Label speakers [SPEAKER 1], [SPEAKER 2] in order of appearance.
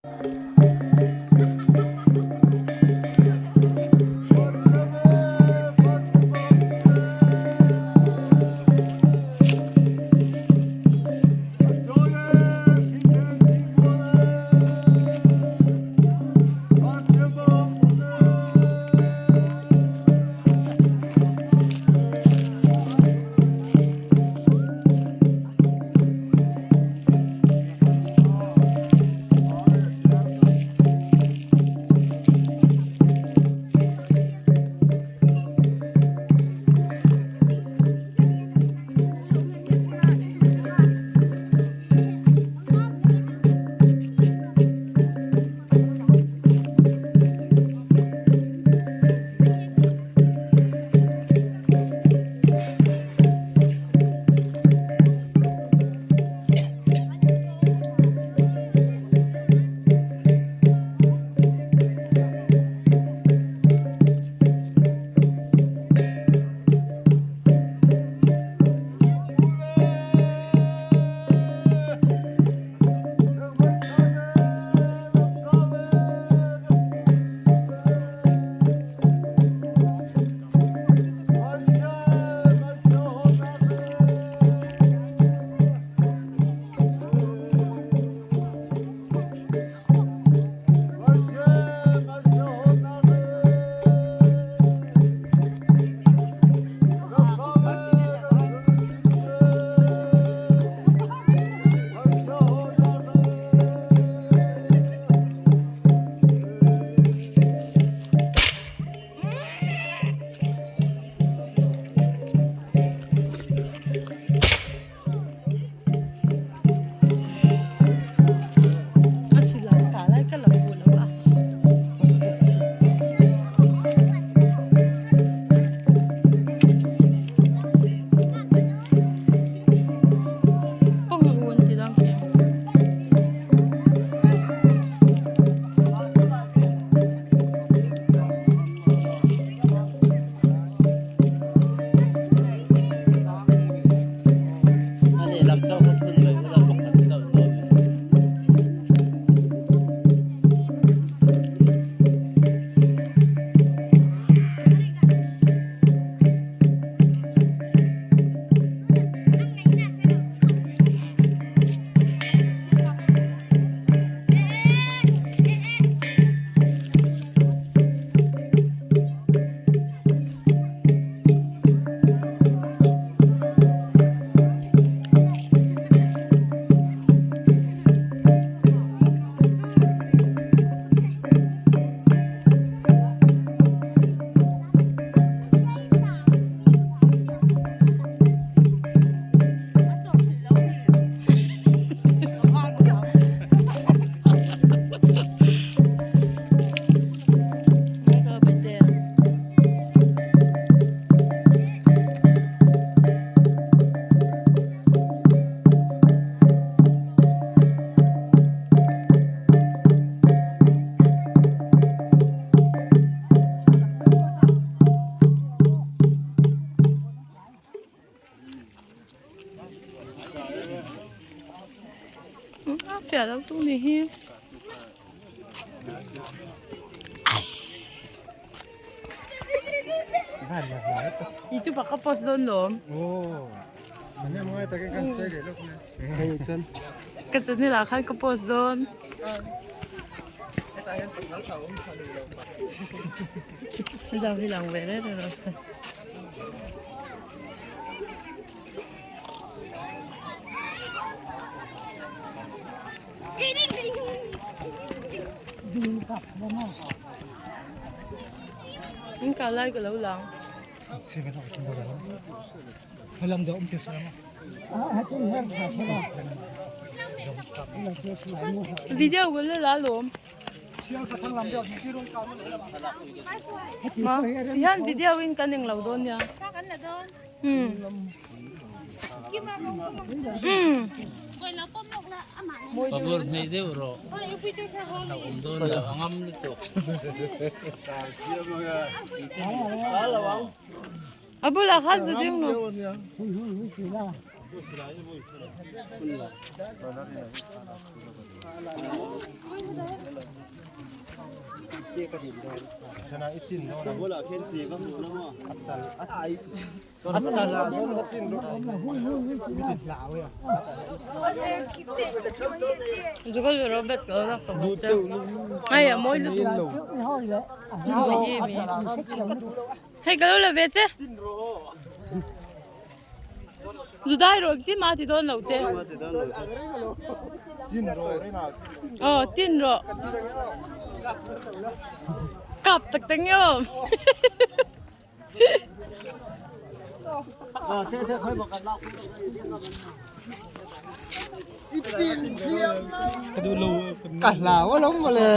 [SPEAKER 1] A silai tah lai ka lo hmu lo a. Pawng u an ti dang khi. A fiah lo tuk nih hi. YouTube ah ka post dawn lawm. Ka channel ah khan ka post dawn. Dang hi lang ve reng reng rawh se. In kah lai ka lo lang. Video ka la la lawm. Ma tihian video in kan englo dawn nia.
[SPEAKER 2] Pabur hneih deuh rawh a awm dawn lo a ngam lutuk.
[SPEAKER 1] A bulah khan zu ding lo. Zuka lu Robert ka lo laksak bawk che. Ai a mawi lutuk. Mawi em e. Hei ka lo la ve che. Zudai rawh engtin mah a ti dawn lo che. Aw tin rawh. Kap tak tak nge aw.
[SPEAKER 3] Ka hlau alawm mawle.